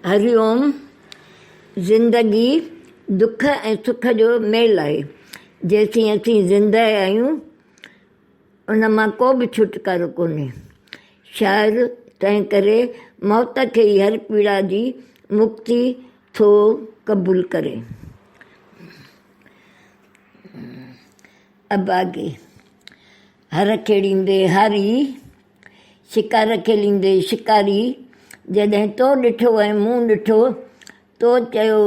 هري اوم، زندگي دک ۽ سک جو ميل آهي. جيسين اسين زنده آهيون، ان مان ڪو به ڇوٽڪارو ڪونهي. شاعر تنهن ڪري موت کي ئي هر پيڙا جي مڪتي ٿو قبول ڪري. اڀاڳي، هر کيڙيندي هاري، شڪار کيليندي شڪاري، جڏهن تو ڏٺو ۽ مون ڏٺو، تو چيو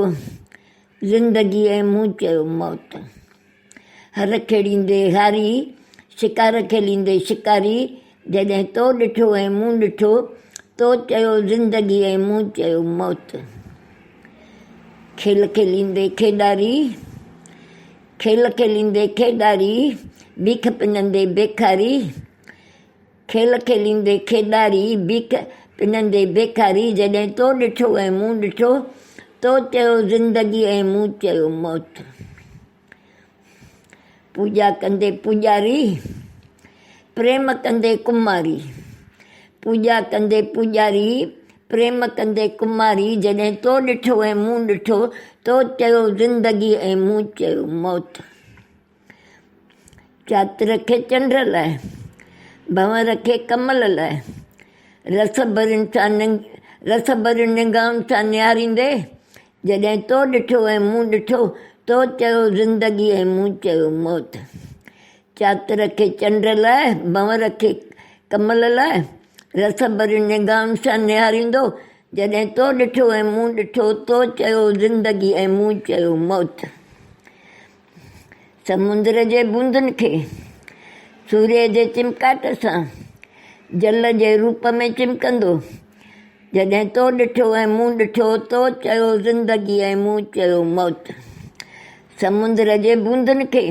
زندگي ۽ مون چيو موت. هر کيڙيندي هاري، شڪار کيليندي شڪاري، جڏهن تو ڏٺو ۽ مون ڏٺو، تو چيو زندگي ۽ مون چيو موت. کيل کيليندي کيڏاري، کيل کيليندي کيڏاري، بيک پنندي بيکاري، کيل کيليندي کيڏاري، بيک پنندي بيکاري، جڏهن تو ڏٺو ۽ مون ڏٺو، تو چيو زندگي ۽ مون چيو موت. پوڄا ڪندي پوڄاري، پريم ڪندي ڪماري، پوڄا ڪندي پوڄاري، پريم ڪندي ڪماري، جڏهن تو ڏٺو ۽ مون ڏٺو، تو چيو زندگي ۽ مون چيو موت. چاتر کي چنڊ لاء، ڀنور کي ڪمل لاء، رس ڀرين سان رس ڀرين نگاهن سان نهاريندي، جڏهن تو ڏٺو ۽ مون ڏٺو، تو چيو زندگي ۽ مون چيو موت. چاتر کي چنڊ لاء، ڀنور کي ڪمل لاء، رس ڀرين نگاهن سان نهاريندو، جڏهن تو ڏٺو ۽ مون ڏٺو، تو چيو زندگي ۽ مون چيو موت. سمندر جي بوندن کي سوريه جي چمڪاٽ سان جل جي روپ ۾ چمڪندو جڏهن تو ڏٺو ۽ مون ڏٺو، تو چيو زندگي ۽ مون چيو موت. سمندر جي بوندن کي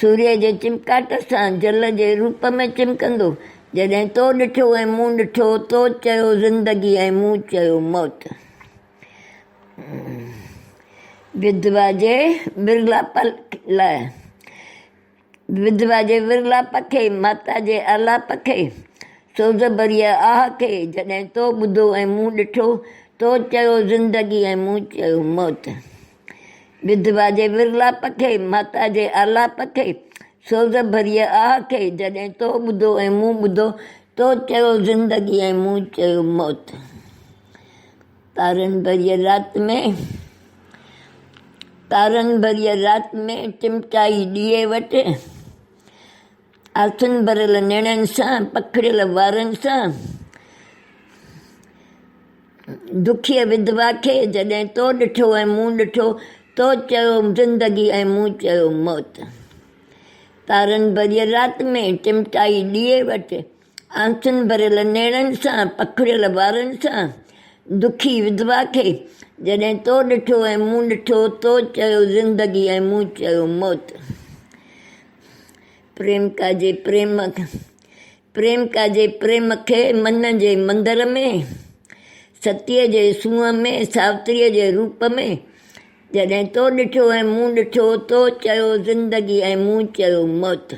سوريه جي چمڪاٽ سان جل جي روپ ۾ چمڪندو جڏهن تو ڏٺو ۽ مون ڏٺو، تو چيو زندگي ۽ مون چيو موت. وڌوا جي ورلاپ لاء، وڌوا جي ورلاپ کي، ماتا جي آلاپ کي، سوز ڀريء آهه کي، جڏهن تو ٻڌو ۽ مون ڏٺو، تو چيو زندگي ۽ مون چيو موت. وڌوا جي ورلاپ کي، ماتا جي آلاپ کي، سوز ڀريء آهه کي، جڏهن تو ٻڌو ۽ مون ٻڌو، تو چيو زندگي ۽ مون چيو موت. تارن ڀريء رات ۾، تارن ڀريء رات ۾، ٽمٽائي ڏيئي وٽ، آسن ڀريل نيڻن سان، پکڙيل وارن سان، دکيء وڌوا کي جڏهن تو ڏٺو ۽ مون ڏٺو، تو چيو زندگي ۽ مون چيو موت. تارن ڀريء رات ۾، ٽمٽائي ڏيئي وٽ، آنسن ڀريل نيڻن سان، پکڙيل وارن سان، دکي وڌوا کي جڏهن تو ڏٺو ۽ مون ڏٺو، تو چيو زندگي ۽ مون چيو موت. پريمڪا جي پريم پريمڪا جي پريم کي من جي مندر ۾، ستيء جي سونهن ۾، ساوتريء جي روپ ۾، جڏهن تو ڏٺو ۽ مون ڏٺو، تو چيو زندگي ۽ مون چيو موت.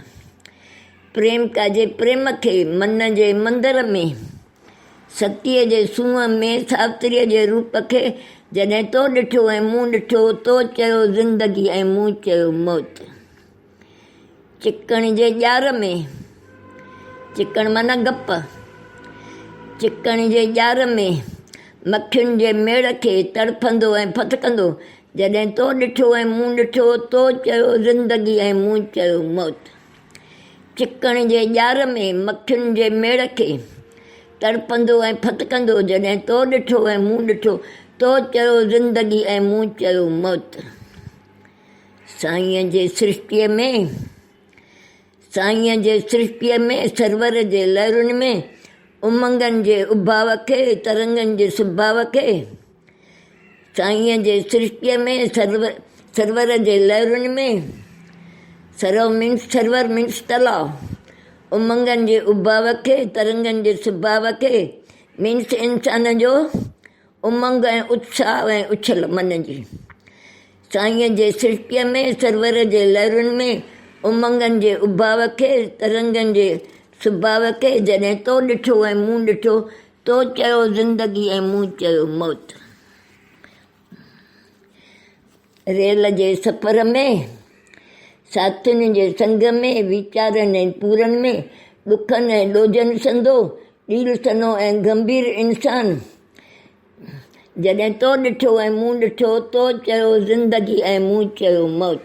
پريمڪا جي پريم کي من جي مندر ۾، ستيء جي سونهن ۾، ساوتريء جي روپ کي جڏهن تو ڏٺو ۽ مون ڏٺو، تو چيو زندگي ۽ مون چيو موت. چڪڻ جي ڄار ۾، چڪڻ معنيٰ گپ، چڪڻ جي ڄار ۾، مکين جي ميڙ کي تڙڦندو ۽ ڦٿڪندو جڏهن تو ڏٺو ۽ مون ڏٺو، تو چيو زندگي ۽ مون چيو موت. چڪڻ جي ڄار ۾ مکين جي ميڙ کي تڙپندو ۽ ڦٿڪندو جڏهن تو ڏٺو ۽ مون ڏٺو، تو چيو زندگي ۽ مون چيو موت. سائينء جي سرشٽيء ۾، سائينء جي سرشٽيء ۾ سرور جي لهرن ۾ امنگن جي اڀاء کي، ترنگن جي سڀاء کي، سائينء جي سرشٽيء ۾ سرور جي لهرن ۾، سرو مينس سرور مينس تلاء، امنگن جي اڀاء کي، ترنگن جي سڀاء کي، مينس انسان جو امنگ ۽ اتساهه ۽ اڇل من جي. سائينء جي سرشٽيء ۾ سرور جي لهرن ۾ امنگن جي اڀاء کي، ترنگن جي سڀاء کي جڏهن تو ڏٺو ۽ مون ڏٺو، تو چيو زندگي ۽ مون چيو موت. ريل جي سفر ۾، ساٿين جي سنگ ۾، ويچارن ۽ پورن ۾، ڏکن ۽ ڏوجهن سندو، ڏيل سنهو ۽ گنڀير انسان. جڏهن تو ڏٺو ۽ مون ڏٺو، تو چيو زندگي ۽ مون چيو موت.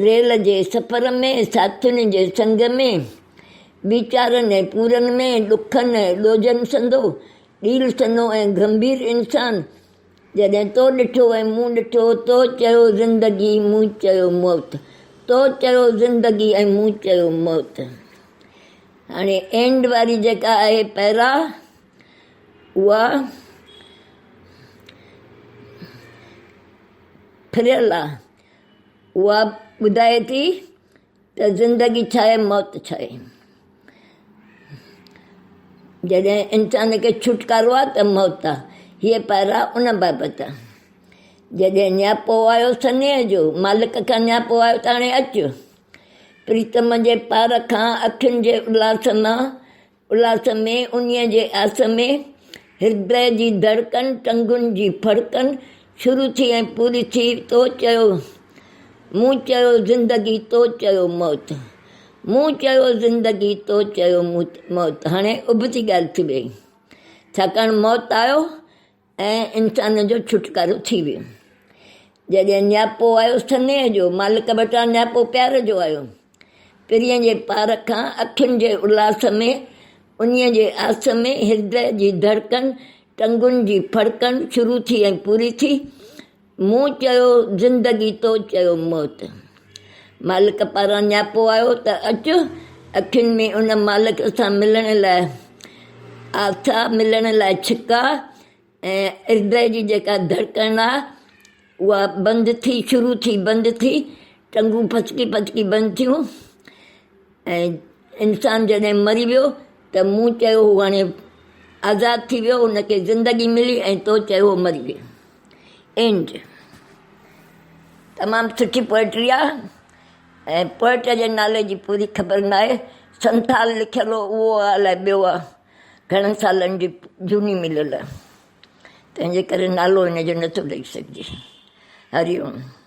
ريل جي سفر ۾، ساٿين جي سنگ ۾، ويچارن ۽ پورن ۾، ڏکن ۽ ڏوجهن سندو، ڏيل سنهو ۽ گنڀير انسان. جڏهن تو ڏٺو ۽ مون ڏٺو، تو چيو زندگي، مون چيو موت. تو چيو زندگي ۽ مون چيو موت. هاڻي اينڊ واري جيڪا آهي پيرا اها ڦريل آهي. اها ٻڌائي ٿي ته زندگي ڇا آهي موت ڇا آهي. جڏهن انسان کي ڇوٽڪارو آهي ته موت آهي. هيء پيرا ان بابت آهي. جڏهن نياپو آيو سنيهه جو، مالڪ کان نياپو آيو ته هاڻي اچ. پريتم جي پار کان اکين جي الاس مان الاس ۾، انهيء جي آس ۾، هردي جي ڌڙڪن، ٽنگن جي ڦڙڪن، شروع ٿي ۽ پوري ٿي، تو چيو، مون چيو زندگي، تو چيو موت. مون چيو زندگي، تو چيو موت. هاڻي ابتي ڳالهه ٿي وئي. ڇاڪاڻ موت آيو ۽ انسان جو ڇوٽڪارو ٿي ويو. جڏهن نياپو آيو سنيهه جو، مالڪ وٽان نياپو پيار جو آيو. پرينء جي پار کان اکين جي الاس ۾، انهيء جي آس ۾، هردي جي ڌڙڪن، ٽنگن جي ڦڙڪن شروع ٿي ۽ پوري ٿي. مون چيو زندگي تو چيو موت. مالڪ پاران نياپو آيو ته اچ، اکين ۾ ان مالڪ سان ملڻ لاء آسا، ملڻ لاء ڇڪا ۽ هردي جي جيڪا ڌڙڪڻ آ اها بند ٿي، شروع ٿي بند ٿي، ٽنگون ڦسڪي ڦسڪي بند ٿيون ۽ انسان جڏهن مري ويو ته مون چيو هو هاڻي آزاد ٿي ويو، هن کي زندگي ملي ۽ تو چيو هو مري ويو. اينڊ تمام سٺي پوئٽري آ ۽ پوئٽ جي نالي جي پوري خبر ناهي سنٿال لکيل هو اهو آ الائي ٻيو آ گهڻن سالن جي جهوني مليل آ تنهن جي ڪري نالو هن جو نٿو ڏئي سگهجي. هري اوم.